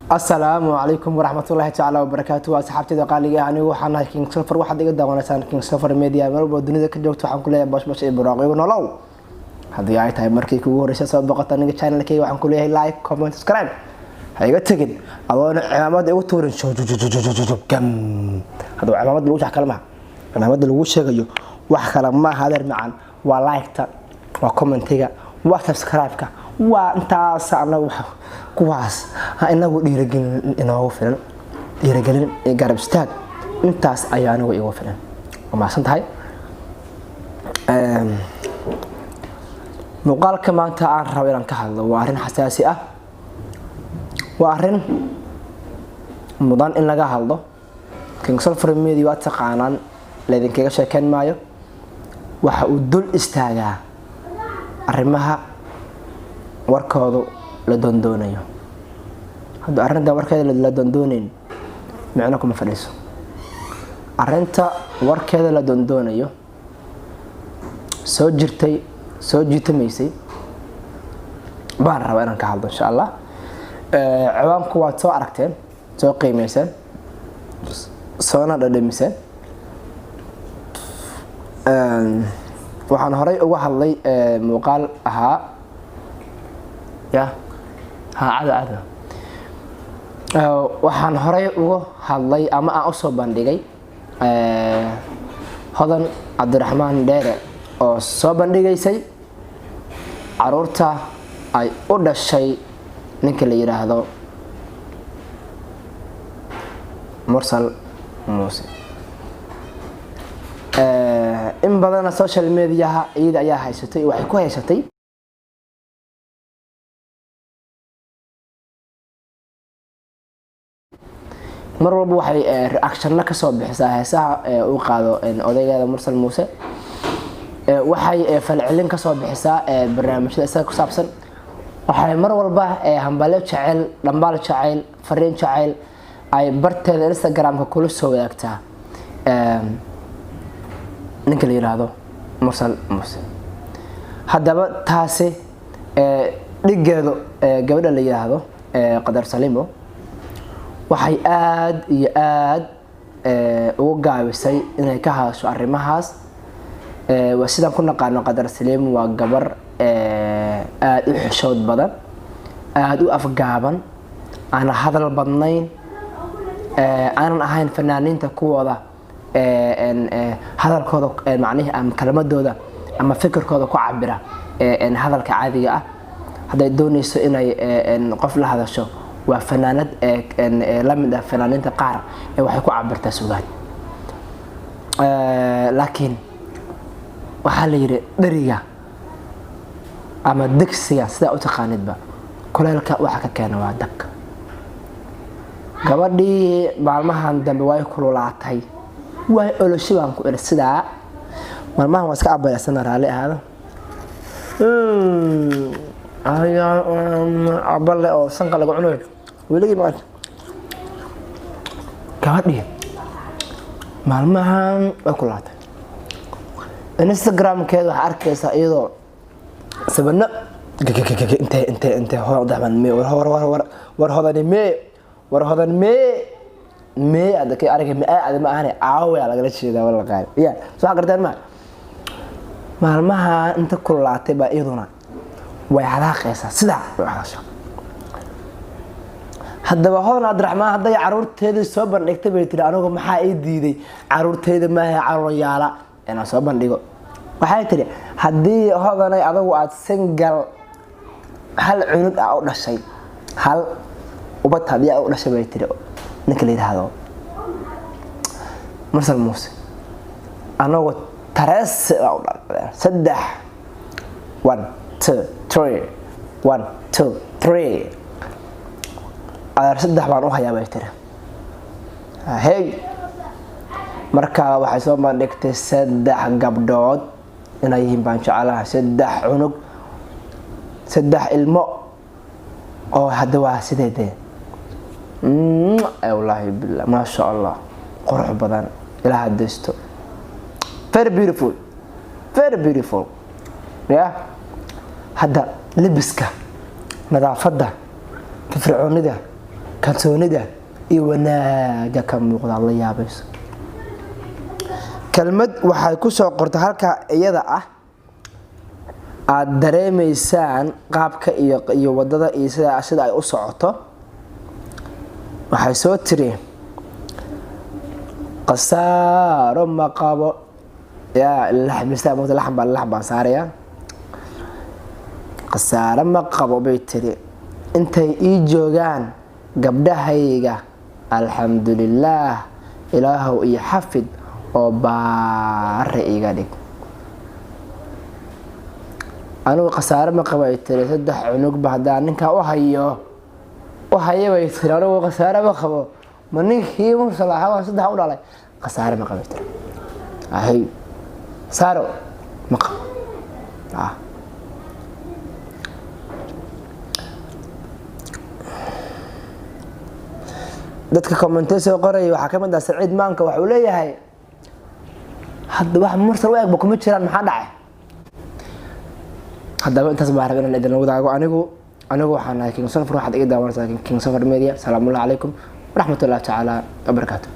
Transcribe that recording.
Asalaamu calaykum waraxmatullaahi tacaala wabarakaatu. Asxaabteyda qaaliga ah, anigu waxaan nahay King Safar. Waxaad iga daawanaysaan King Safar Media. Meel walba dunida ka joogto waxaan ku leeyahay bashbash iyo buraaqyo nolow. Haddii ay tahay markii kugu horreysay soo boqota aniga channelkayga, waxaan ku leeyahay like, comment, subscribe. Ha iga tegin adoona cimaamada igu tuurin gam. Haddaba cimaamada lagu shax kale maha, cimaamada lagu sheegayo wax kale maaha, adeer macan. Waa like-ta, waa commentiga, waa subscribe-ka, waa intaas. Anagu kuwaas ha inagu dhiiragelin inoogu filan, dhiiragelin iyo garab istaag intaas ayaa anigu igu filan. Waa mahadsan tahay. Muuqaalka maanta aan rabo inaan ka hadlo waa arrin xasaasi ah, waa arrin mudan in laga hadlo. King Sulfur Media waa taqaanaan, laydinkaga sheekeyn maayo. Waxa uu dul istaagaa arrimaha warkoodu la doondoonayo. Hadduu arrinta warkeeda la doondoonayn, micno kuma fadhiiso. Arrinta warkeeda la doondoonayo, soo jirtay, soo jiitamaysay, baan rabaa inaan ka hadlo, insha Allah. Ciwaanku waad soo aragteen, soo qiimeyseen, soona dhadhamiseen. Waxaan horey uga hadlay muuqaal ahaa ya ha cada cada. Waxaan horey uga hadlay ama aan usoo bandhigay Hodan Cabdiraxmaan Dheere oo soo bandhigaysay caruurta ay u dhashay ninka la yidhaahdo Mursal Muuse. In badana social mediaha iyada ayaa haysatay. Waxay ku haysatay mar walba waxay reactionno kasoo bixisaa heesaha uu qaado odaygeeda Mursal Muuse. Waxay falcelin kasoo bixisaa barnaamijyada isaga ku saabsan. Waxay mar walba hambalyo jaceyl, dhambaal jaceyl, fariin jaceyl ay barteeda Instagram-ka kula soo wadaagtaa ninka la yidhaahdo Mursal Muuse. Haddaba taasi dhigeedu gabadha la yidhaahdo Qadar Salimo waxay aada iyo aada ugu gaabisay inay ka hadasho arrimahaas. Waa sidaan ku naqaano, Qadar Saliim waa gabar aada u xishood badan, aada u afgaaban, aanan hadal badnayn, aanan ahayn fanaaniinta kuwooda hadalkooda macnihi ama kelmadooda ama fikirkooda ku cabira hadalka caadiga ah. Hadday dooneyso inay qof la hadasho, waa fanaanad la mid ah fanaaniinta qaar ee waxay ku cabirtaa sugaan. Laakiin waxaa la yidhi dheriga ama degsiga, sidaa u taqaanidba, kuleelka waxa ka keena waa dabka. Gabadhii maalmahan dambe way kululaatay, way oloshay baan ku iri. Sidaa maalmahan waa iska abaysana, raalli ahaada. Abale oo sanka laga cunayo weligii ma. Gabadhii maalmahan way kululaatay. Instagramkeeda waxaa arkaysaa iyadoo sabano intee intee intee hodan mee, war war war war, hodani mee, war hodan mee mee, ada kay aragay mee ada ma ahane, caawa lagala jeedaa wala qaali ya soo garteen. Ma maalmaha inta kululaatay baa iyaduna way hadaaqaysaa, sidaa way hadashaa. Haddaba Hodan Cabdiraxmaan hadday caruurteedii soo bandhigtay, bay tiri, anigu maxaa ii diiday? Caruurteyda maaha caruuryaala inaan soo bandhigo. Waxay tiri, haddii Hodanay adagu aada single hal cunug ah u dhashay, hal ubad haddii aa u dhashay, bay tiri, ninka la yidhaahdo Mursal Muuse, anagu tareese baa u dhalay saddex. One, two, three, one, two, three, adeer, saddex baan u hayaa, bay tiri. Hey, markaa waxay soo bandhigtay saddex gabdhood inay yihiin baan jecelahay, saddex cunug, saddex ilmo oo hadda waa sidee dee, wallaahi billah, maasha Allah, qurux badan, ilaah hadaysto, very beautiful, very beautiful. Ya hadda lebiska, nadaafadda, firfircoonida. Kalsoonida iyo wanaaga ka muuqda aad la yaabayso. Kelmad waxay kusoo qortay halkaa iyada ah, aada dareemaysaan qaabka iyo wadada iyo sida ay u socoto. Waxay soo tiri: "Khasaaro ma qabo." Yaa laxmista moota, laxan baan, laxan baan saarayaa. "Khasaaro ma qabo," bay tiri, "intay ii joogaan gabdhahayga. Alxamdulilaah, Ilaahow iyo xafid oo baare iga dhig. Anigu khasaare ma qabo," ay tiri, "saddex cunugba haddaan ninkaa u hayo, u haya," bay tiri. "Anigu khasaare ma qabo. Ma ninkii Mursal ahaa baan saddex u dhalay? Khasaare ma qabo," tiri. Ahay, khasaaro ma qabo. Dadka commente soo qoraya waxaa ka mid ah Saciid Maanka. Waxuu leeyahay: "Hadda wax Mursal u egba kuma jiraan, maxaa dhacay?" Haddaba intaas baa raba inaan idinla wadaago. Anigu waxaan nahay King Sofar, waxaad iga daawanaysaa King Sofar Media. Salaamullahi calaykum waraxmatullahi tacaala wabarakaatu.